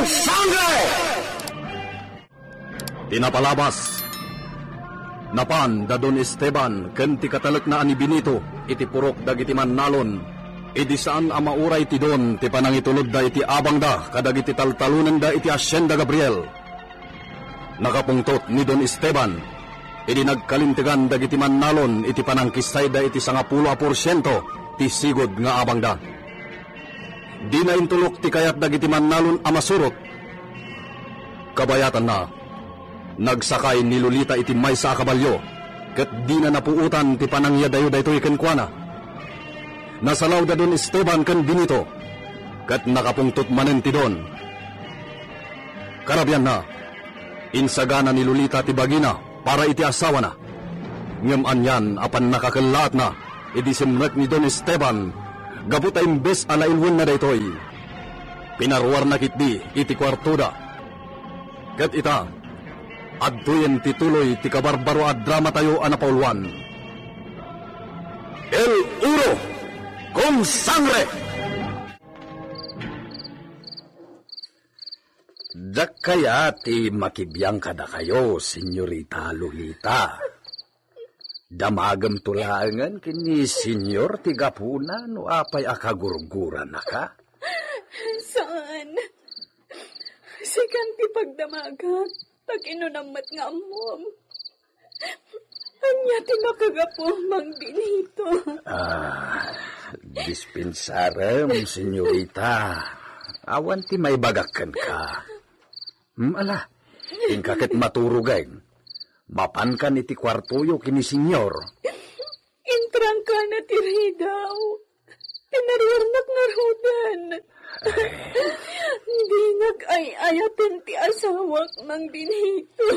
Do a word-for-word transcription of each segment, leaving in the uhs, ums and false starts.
Sangre! Ti napalabas, napan da Don Esteban ken ti katalekna a ni Benito iti purok dagiti mannalon. Idi saan a mauray ti Don ti panangitulodda iti abangda kadagiti taltalonenda iti Hacienda Gabriel. Nakapungtot ni Don Esteban idi nagkalintegan dagiti mannalon iti panangkissayda iti sangapulo a porsiento ti sigud nga abangda. Dina intulok ti kayat dagiti mannalon a masurot. Kabayatanna, nagsakay ni Lolita iti maysa a kabalio, ket dina napuotan ti panangyadayo daytoy kenkuana. Nasalaw da Don Esteban ken Benito, ket nakapungtot manen ti Don. Karabianna, insagana ni Lolita ti bagina para iti asawana. Ngem anian a pannakakellaatna idi simrek ni Don Esteban gapu ta imbes a nailwenna daytoy, pinaruarna ketdi iti kuartoda. Ket ita, adtoyen ti tuloy ti kabarbaro a dramatayo a napauluan. El Oro con Sangre! Diak kayat ti makibiang kadakayo, Senyorita Lolita. Damagemto laengen ken ni Senyor ti gapuna no apay a kagurguranaka. Saan. Sikan ti pagdamagak, ta kinunam met nga ammom. Ania ti makagapu, Mang Benito? Ah, dispensarem, senyorita. Awan ti maibagak kenka. Hmm, ala, inka ket maturogek. Mapankan iti kuartoyo ken ni Senyor. Intrangkana ti ridaw. Pinaruarnak ngaruden. Ay. Dinak ay-ayaten ti asawak, Mang Benito.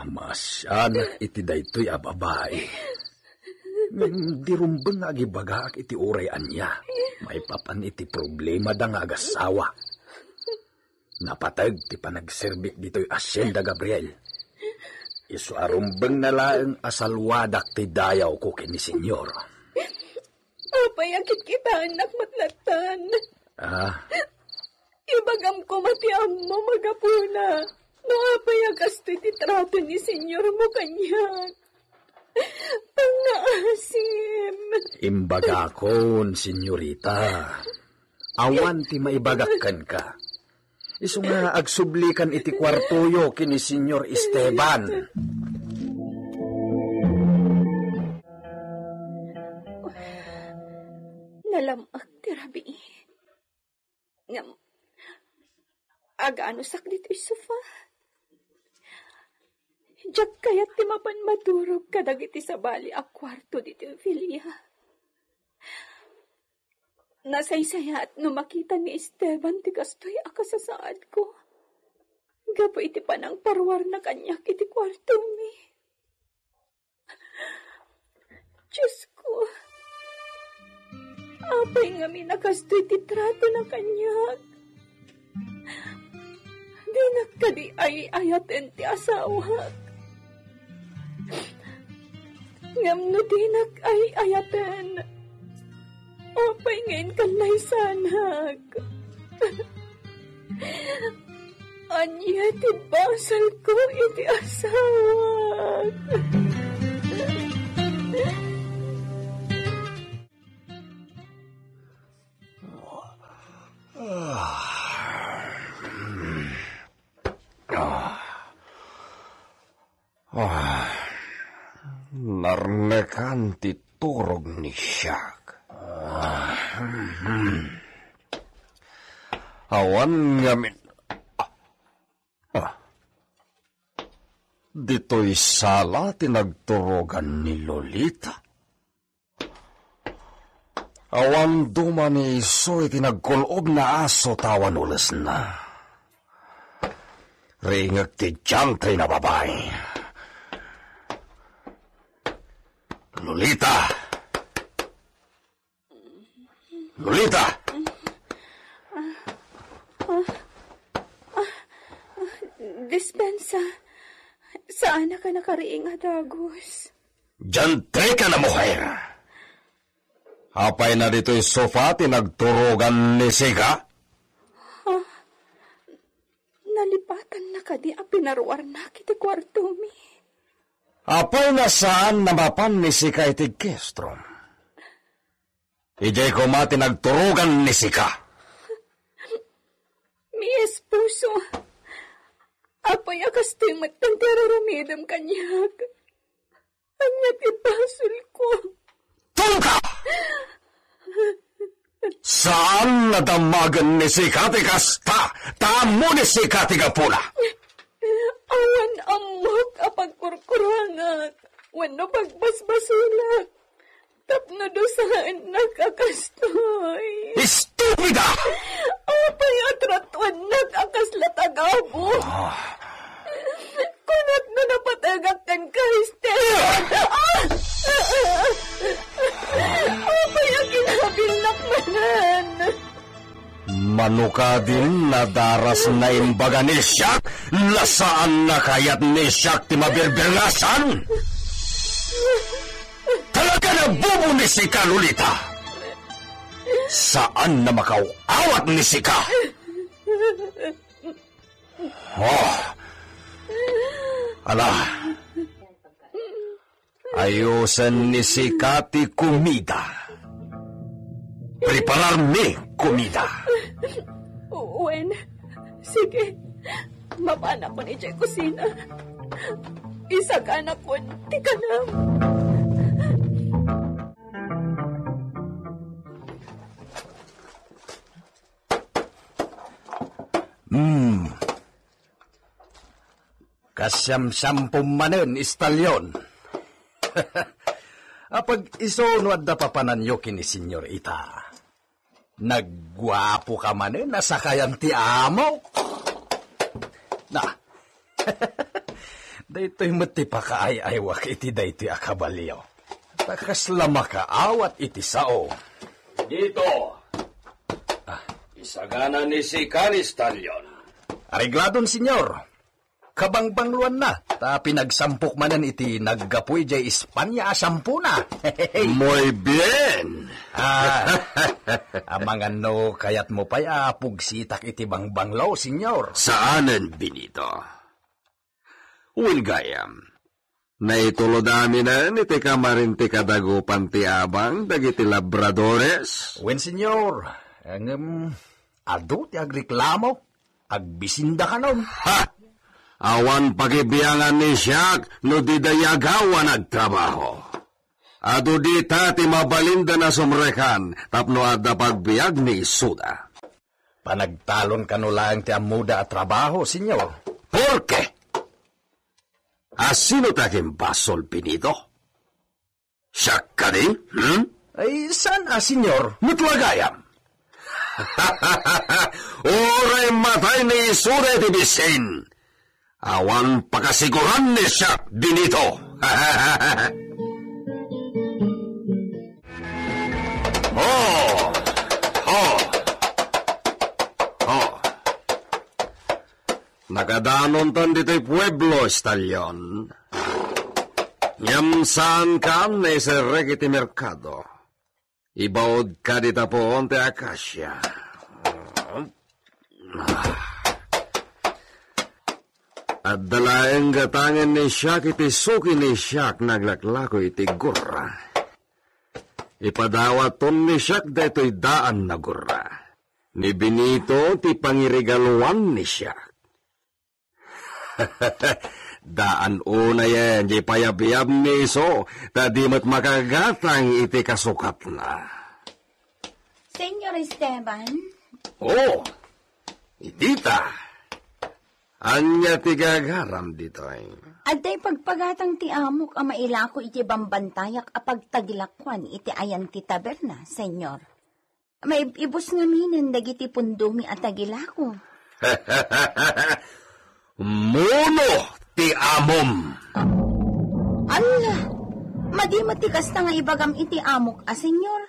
Maasianak iti daytoy a babai. Ngem di rumbeng nga agibagaak iti uray ania maipapan iti problemada nga agasawa. Napateg ti panagserbik ditoy Hacienda Gabriel. Isu a rumbengna laeng a salwadak ti dayawko ken ni Senyor. Apay a kitkitaennak met lattan? Ah? Ibagam koma ti ammom a gapuna no apay a kastoy ti trato ni Senyor mo kaniak. Pangngaasim. Imbagakon, senyorita. Awan ti maibagak kenka. Isu nga agsublikan iti kuartoyo ken ni Senyor Esteban. Nalam-ek ti rabii. Ngem, aganusak ditoy sofa. Diak kayat ti mapan maturog kadagiti sabali a kuarto ditoy villa. Nasaysayaat no makita ni Esteban ti kastoy a kasasaadko gapu iti panangparuarna kaniak iti kuartomi. Diosko, apay ngamin a kastoy ti tratona kaniak? Dinak kadi ay-ayaten ti asawak. Ngem no dinak ay-ayaten, apay nga inkallaysanak? Ania ti basolko iti asawak? Ah, narnekan ti turog ni Siak. Ah, hmm. Awan ngamin. Ah. Ah. Ditoy sala ti nagturogan ni Lolita. Awan dumani isu iti nagkul-ob nga aso ta awan ulesna. Ringek ti diantay nga babai. Lolita! Lolita! Dispensa. Saanak a nakariing a dagus. Diantay ka na, muher! Apay na ditoy sofa ti nagturogan ni Siak? Ha? Nalipatanna kadi a pinaruarnak iti kuartomi? Apay, saan a mapan ni sika iti guest room? Idiay koma ti nagturogan ni sika. Mi esposo, apay a kastoy met ti arurumitem kaniak? Ania ti basolko? Tungka! Saan a damagen ni sika ti kasta, ta ammo ni sika ti gapuna. Awan ammok a pagkurkurangak wenno pagbasbasolak tapno dusaennak a kastoy. Estupida! Apay a tratuennak a kasla tagabu? Ah. Kunatno napategak ken Kristen. Ah! Apay a kinabilnak manen? Mano kadin nadaras naimbaga ni siak, la saan a kayat ni siak ti mabirbirngasan? Talaga a bubu ni sika, Lolita. Saan a makaaw-awat ni sika. Oh. Ala. Ayusen ni sika ti kumida. Prepararmi kumida. Wen, sige. Mapanakon idiay kusina. Isaganakon ti kanam. Hmm. Kasiamsiampom manen, Istalyon. Apag-isu no adda papananyo ken ni Senyor ita. Nagguapo ka manen a sakayan ti amok. Na, daytoy met ti pakaay-aywak iti daytoy a kabalio. Ta kasla makaawat iti sao. Dito. Ah. Isagana ni sika ni Stallion. Arigladon, Senyor. Kabangbangloanna, ta pinagsampok manen iti naggapu idiay Espanya a siampona. Muy bien. Ah, amangan no kayatmo pay a pugsitak iti bangbanglo, Senyor. Saanen, Benito. Wen gayam, naitulod aminen iti kamarin ti kadagupan ti abang dagiti labradores? Wen, Senyor. Ngem, adu ti agreklamo. Agbisinda kanon. Ha! Awan pakibiangan ni siak no dida agawan agtrabaho. Adu dita ti mabalinda a sumrekkan tapno adda pagbiag ni isuda. Panagtalon kano laeng ti ammoda a trabaho, Senyor. Porke? Asino ti agimbasol, Benito? Siak kadi? Hmm? Ay, saan a, Senyor? Met la gayam. Uray matay ni isuda iti bisin, awan pakasiguran ni siak, Benito. Oh! Oh! Oh! Nakadanontan ditoy pueblo, Stallion. Ngem saankan naiserrek iti merkado. Ibaodka dita puon ti akasia. Adda laeng gatangen ni siak iti suki ni siak naglaklako iti gurra. Ipadawaton ni siak daytoy daan a gurra. Ni Benito ti pangirigaluan ni siak. Daan unayen di payabyab ni isu, ta di met makagatang iti kasukatna. Senyor Esteban? Oh, Edita. Ania ti gagaram ditoy? Adda ipagpagatang ti amok a mailako iti bambantayak a pagtagilakuan iti ayan ti taberna, Senyor. Maib-ibus ngaminen dagiti pundomi a tagilako. Muno ti amom! Alla! Madi met ti kasta nga ibagam iti amok a, Senyor.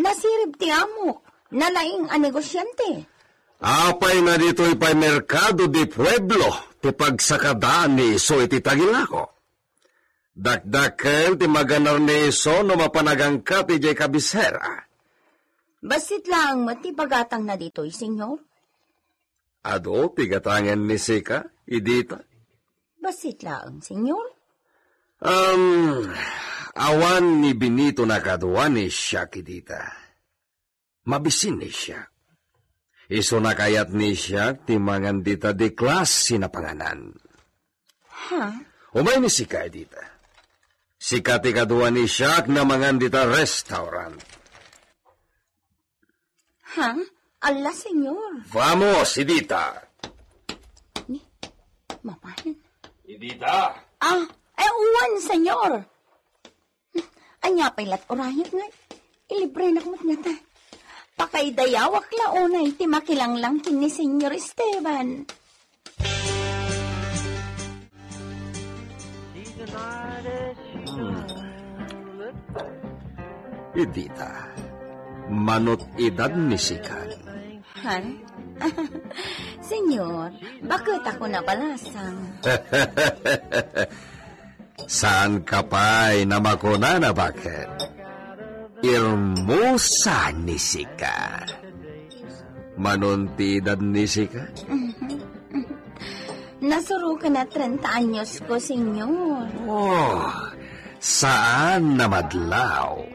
Nasirib ti amok. Nalaing a negosiante. Apay nga ditoy pay merkado di pueblo ti pagsakadaan ni isu iti tagilako? Dakdakkel ti maganar ni isu no mapan agangkat idiay kabisera. Bassit laeng met ti pagatangna ditoy, Senyor. Adu ti gatangen ni Sika, Idita? Bassit laeng, Senyor. Um, awan ni Benito a kadua ni siak, Idita. Mabisin ni siak. Isuna kayat ni siak ti mangan dita di klase a panganan. Ha? Umay ni Sika, Idita. Sika ti kadua ni siak a mangan dita restaurant. Ha? Alla, Senyor. Vamos, Idita! Ni, mapanan. Idita! Ah, eh, wen, Senyor. Ania pay lat urayek nga ilibrenak met ngata. Pakaidayawak la unay ti makilanglang ken ni Senyor Esteban. Hmm. Idita, manut edad ni Sika. Ha? Senyor, baket ako nabalasang. Saan ka pay a makunana baket? Hermosa ni Sika. Manun ti edad ni Sika? Nasuroken a trenta anyos ko, Senyor. Oh, saan a madlaw.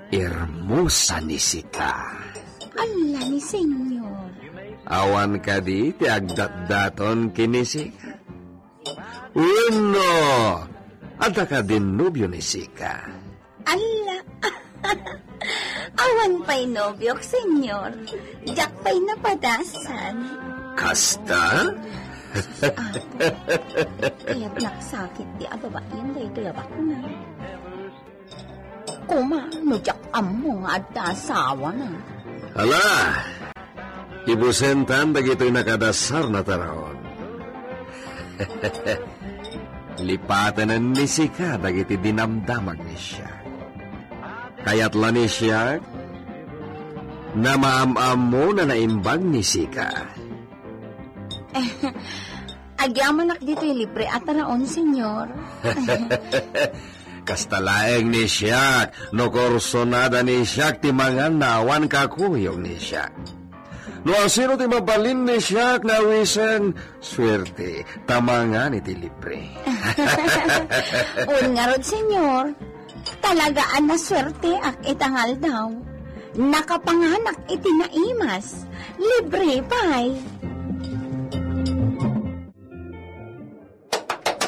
Hermosa ni Sika. Alla ni Senyor. Awan kadi ti agdatdaton ken ni Sika? Wenno, adda kadin nobio ni Sika? Alla, awan pay nobiok, Senyor. Diak pay napadasan. Kasta? Apo, kayat naksakit ti ababain daytoy a baknang. Koma, no diak ammo nga adda asawana. Ala, ibusentan dagitoy a kadasar a taraon. Lipaten ni Sika dagiti dinamdamag ni siak. Kayat la ni siak a maam-ammo a naimbag ni Sika. Agyamanak ditoy libre a taraon, Senyor. Kasta laeng ni siak, no kursonada ni siak ti mangan a awan kakuyog ni siak. No asino ti mabalin ni siak a awisen, suerte, ta mangan iti libre. Wen ngarud, Senyor. Talaga a nasuerteak ita nga aldaw. Nakapanganak iti naimas. Libre pay.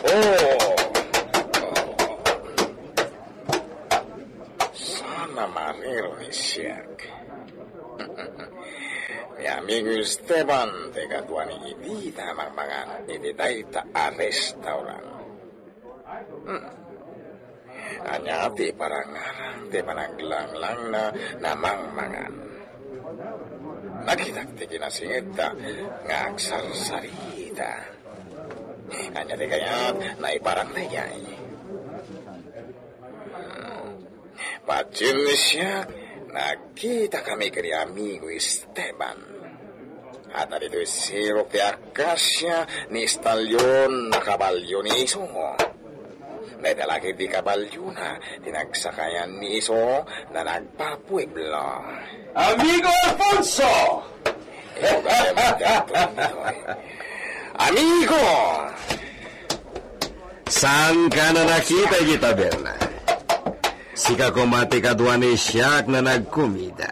Oh. Saan a mariro ni siak. Ni amigo Esteban, ti kadua ni Idita a mangmangan iti dayta a restaurant. Hmm. Ania ti parangarang ti panaglanglangna a mangmangan? Nakitak ti kinasingedda nga agsarsarita. Ania ti kayat a iparang daydiay? Hmm. Patien ni siak, nagkitakami ken ni amigo Esteban. Adda ditoy sirok ti akasia ni Estalion a kabalio ni iso. Dayta la ketdi kabaliona ti nagsakayan ni iso a nagpapueblo. Amigo Alfonso! Amigo! Saanka a nakita iti taberna? Sika koma ti kadua ni siak a nagkomida.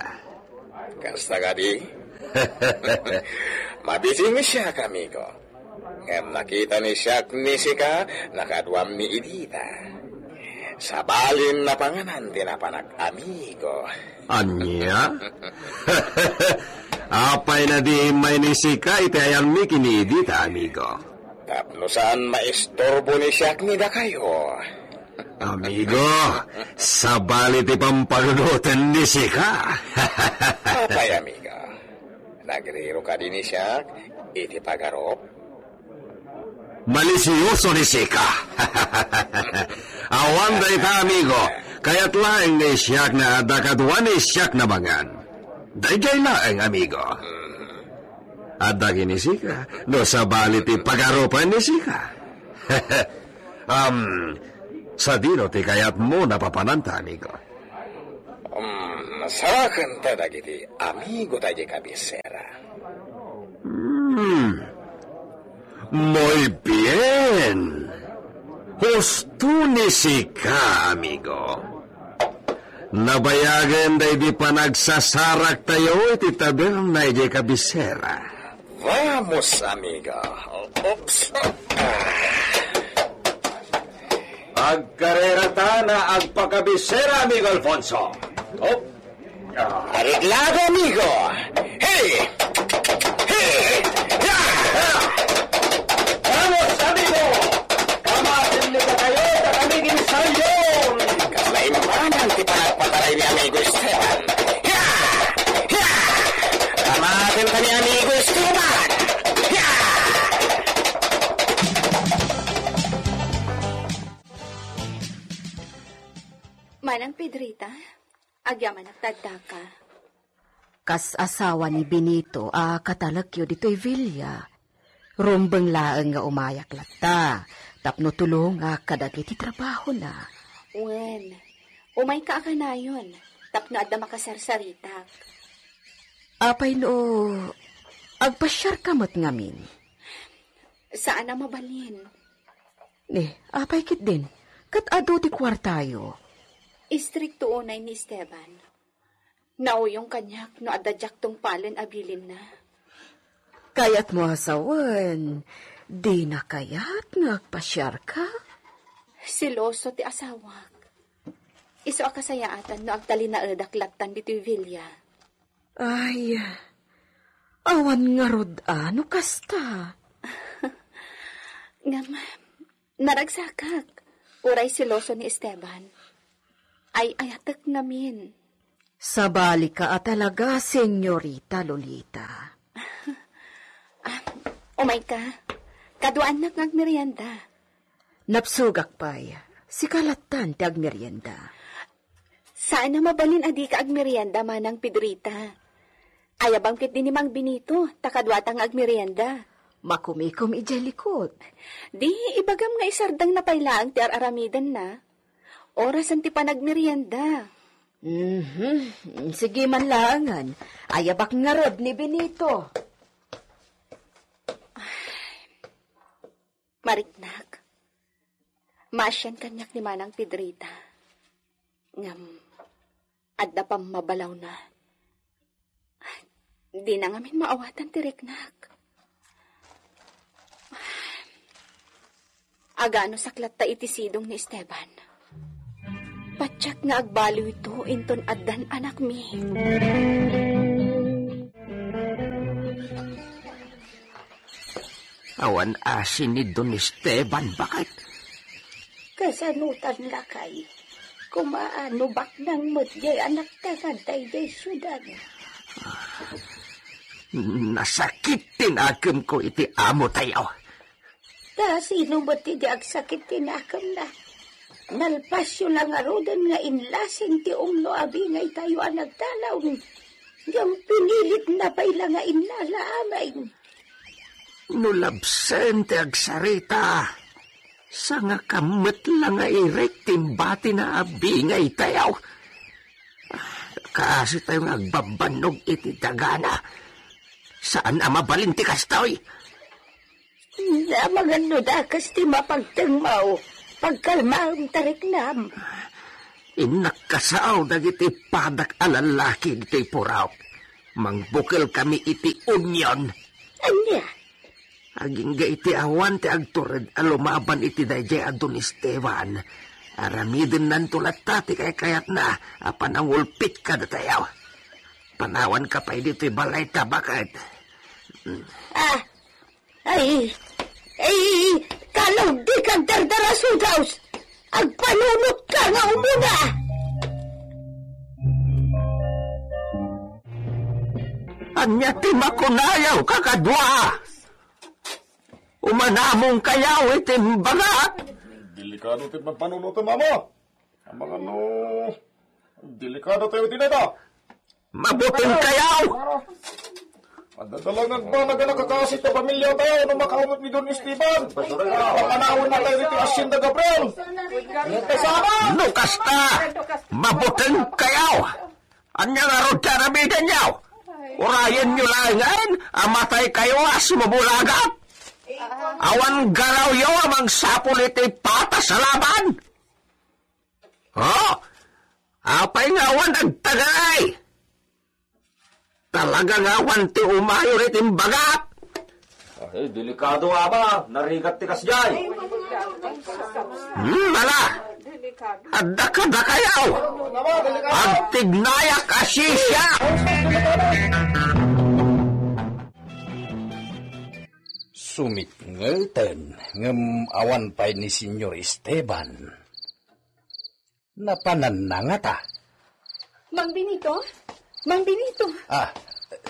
Kasta kadi? Mabisin ni siak, amigo. Ngem nakita ni siak ni sika a kaduam ni Idita. Sabali a panganan ti napanak, amigo. Ania? Apay a di immay ni sika iti ayanmi ken ni Idita, amigo? Tapno saan maisturbo ni siak ni dakayo. Amigo, sabali ti pampanunoten ni sika. Apay, amigo? Nagriro kadi ni siak iti pagarup? Malisioso ni sika. Awan dayta, amigo. Kayat laeng ni siak a adda kadua ni siak a mangan. Daydiay laeng, amigo. Adda ken ni sika, no sabali ti pagarupen ni sika. Am, sadino ti kayatmo a papananta, amigo? Um, saraken ta dagiti amigo ta idiay kabisera. Hmm. Muy bien. Husto ni sika, amigo. Nabayagen daydi panagsasaraktayo iti taberna idiay kabisera. Vamos, amigo. Oops. Agkarerata nga agpakabisera, amigo Alfonso. Op. Areglado, amigo. Hey! Hey! Ya! Vamos, amigo! Kamaten ni katayo, ta kami ti Salyon! Kasla imbanan ti panagpataray ni amigo Esteban. Ya! Ya! Kamaten ta ni amigo Esteban! Ya! Manang Pedrita, agyamanak ta addaka. Kas asawa ni Benito a katalekyo ditoy villa, rumbeng laeng nga umayak latta tapno tulongak kadagiti trabahona. Wen, umayka a kanayon tapno adda makasarsaritak. Apay no agpasiarka met ngamin? Saan a mabalin. Ni, apay ketdin, ket adu ti kuartayo. Istrikto unay ni Esteban. Nauyong kaniak no adda diak tungpalen a bilinna. Kayatmo a sawen, dina kayat nga agpasiarka? Seloso ti asawak. Isu a kasayaatan no agtalinaedak lattan ditoy villa. Ay, awan ngarud a no kasta. Ngem, naragsakak. Uray seloso ni Esteban. Ay-ayatek ngamin. Sabalika a talaga, Senyorita Lolita. Ah, umayka. Kaduaannak nga agmerienda. Napsugak pay, sika lattan ti agmerienda. Saan a mabalin a dika agmerienda, Manang Pedrita. Ayabam ketdi ni Mang Benito, ta kaduata nga agmerienda. Makumikom idiay likod. Di, ibagam nga isardengna pay laeng ti ar-aramidenna. Orasen ti panagmerienda. Mhm. Sige man laengen. Ayabak ngarud ni Benito. Mariknak, maasian kaniak ni Manang Pedrita. Ngem, adda pammabalawna. Dina ngamin maawatan ti riknak. Agano saklatta iti sidong ni Esteban. Patiek nga agbaliwto inton addan anakmi. Awan asin ni Don Esteban, baket? Kasanotan lakay? Kumaano baknang met jay anaktanan ta idiay siudad? Nasakit ti nakemko iti amo tayo. Ta sino met ti di agsakit ti nakemna? Nalpasyo la ngaruden nga inlasin ti umno a bingay tayo a nagdalaw, ngem pinilitna pay la nga innala amin. No labsen ti agsarita, sangakam met la nga irek ti imbatina a bingay tayo. Kaasi tayo nga agbabbannog iti dagana. Saan a mabalin ti kastoy. Amangan no dakes ti mapagtengmaw, pagkalmaem ta riknam. Innak kasao dagiti padak a lallaki ditoy puraok. Mangbukelkami iti union. Ania? Agingga iti awan ti agtured a lumaban iti daydiay a Don Esteban, aramidennanto latta ti kaykayatna a panangulpit kadatayo. Panawanka pay ditoy balay ta, baket? Ah, ay, ay, kano dika agdardara, Sudaus? Agpanunotka nga umuna! Ania ti makunayo, kakadua? Umanamong kayaw iti imbagak. Delikado ti pagpanunotem, Ama. Amangan no delikado tayo iti dayta. Mabuteng kayaw. Adda dalangan ba nga nakakasi ti pamilya tayo no makaunot ni Don Esteban? Papanawon na tayo ditoy Hacienda Gabriel. Kasama! No kasta, mabuteng kayaw. Ania ngarud ti aramidenyo? Urayenyo laengen a mataykayo a sumubulagat. Awan ganawyo a mangsapul iti patas a laban. Oh, apay nga awan agtaganay? Talaga nga awan ti umayo iti imbagak. Ay, delikado, Ama. Narigat ti kasjay. Hmm, ala. Adda kadakayaw. Agtignayak a sisya. Sumitngeten ngem awan pay ni Señor Esteban. Napananna ngata. Mang Benito? Mang Benito! Ah,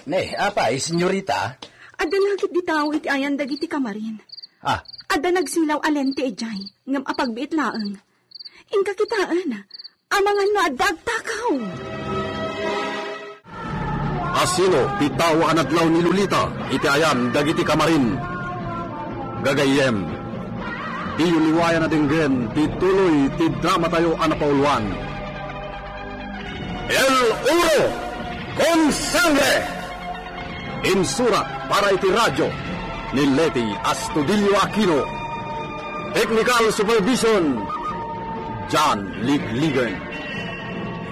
ne, apay, senyorita? Adda lagip di tao iti ayan dagiti kamarin. Ah. Adda nagsilaw a lente idiay, ngem apagbiit laeng. Inka kitaen, amangan no adda agtakaw. Asino ti tao a nadlaw ni Lolita iti ayan dagiti kamarin? Gagayyem, diyo liwayan a denggen ti tuloy ti dramatayo a napauluan. El Oro con Sangre! Insurat para iti radyo ni Leti Astudillo Aquino. Technical supervision, John Ligligan.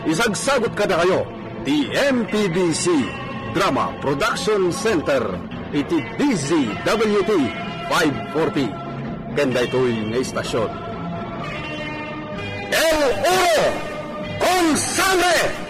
Isagsagut kadakayo ti M P B C Drama Production Center iti D Z W T five forty. Ken daytoy nga istasyon, El Oro con Sangre!